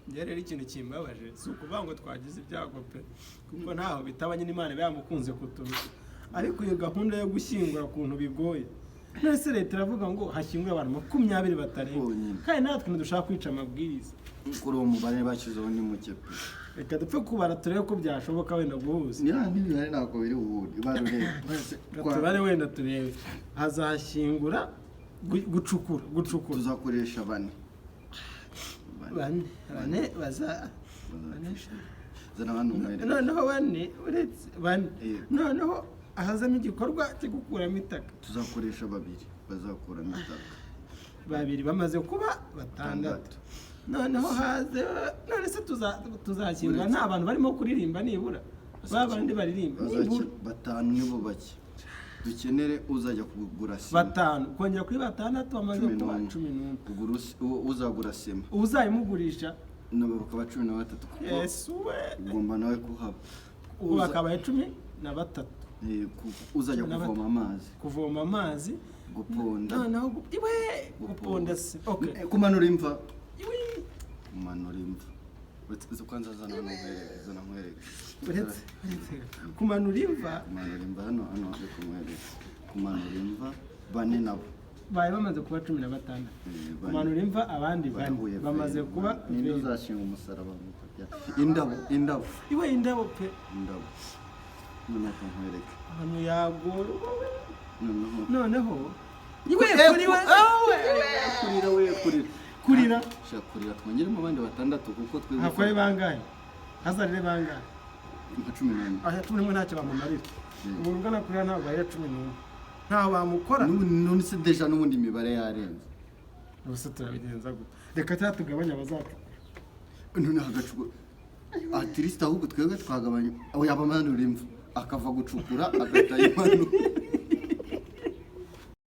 Njye rero ikintu kimbabaje si ukuvuga ngo twagize ibyago pe, kuko ntaho bitaba nyine, Imana iba yamukunze kuturusha. Ariko iyo gahunda yo gushyingura ukuntu bigoye. None se leta iravuga ngo hashyingure abantu 20 batarenga? Bonyine. Kandi natwe ntidushaka kwica amabwiriza. Kuri uwo mubare bashyizeho ni muke pe. Reka dupfe kubara turebe ko byashoboka wenda guhuza. Niba n'imibare ntabwo biri buhure, barurebe. Reka tubare wenda turebe hazashyingura, gucukura. Tuzakoresha bane. Bane, bane baza bane. Zana hano umwereke. Noneho bane, uretse bane, Yego. noneho ahazamo igikorwa cyo gukuramo itaka. Tuzakoresha babiri bazakuramo itaka. Babiri bamaze kuba batandatu. Noneho haze, none se tuzashyingura nta bantu barimo kuririmba, nibura ba bandi baririmba nibura? Batanu nibo bake dukenere, uzajya kugura sima. Batanu kongera kuri batandatu bamaze 11. kuba 11. Kugura uzagura sima. Uzayimugurisha. Nabo bakaba 13 kuko Yesu we! ugomba nawe kuhaba. Ubu bakabaye 13. Uzajya 13. kuvoma amazi. Kuvoma amazi. Guponda. Noneho iwe, guponda se, okay. Kumanura imva. Iwe. Kumanura imva. Uretse kwanza zana hano nkwereke, zana nkwereke. Uretse kumanura imva. Kumanura imva, hano hano, reka nkwereke. Kumanura imva bane nabo. Bari bamaze kuba 16. Bane. Kumanura imva abandi bane. Barahuye. Bamaze ve. kuba Ninde uzashinga umusaraba mu kujya? Indabo, indabo. Iwe, indabo pe. Indabo, noneho reka nkwereke. Ahantu yagora wowe. Noneho Noneho iwe, kuri we. Kurira we, kurira. Kurira. Shaka kurira, twongeremo abandi batandatu kuko twebwe Hakore bangahe? Hazarire bangahe? Nka 11. Aya 11 ntacyo bamumarira. Umuntu ugana kurira ntabwo ari 11, ntaho bamukora. None se déjà n'ubundi imibare yarenze. Ubuse turabigenza gute? Reka cyangwa tugabanye abazacukura. None hagacukura at least, ahubwo twebwe twagabanya aho yaba amanura imva, akava gucukura agahita ayimanura.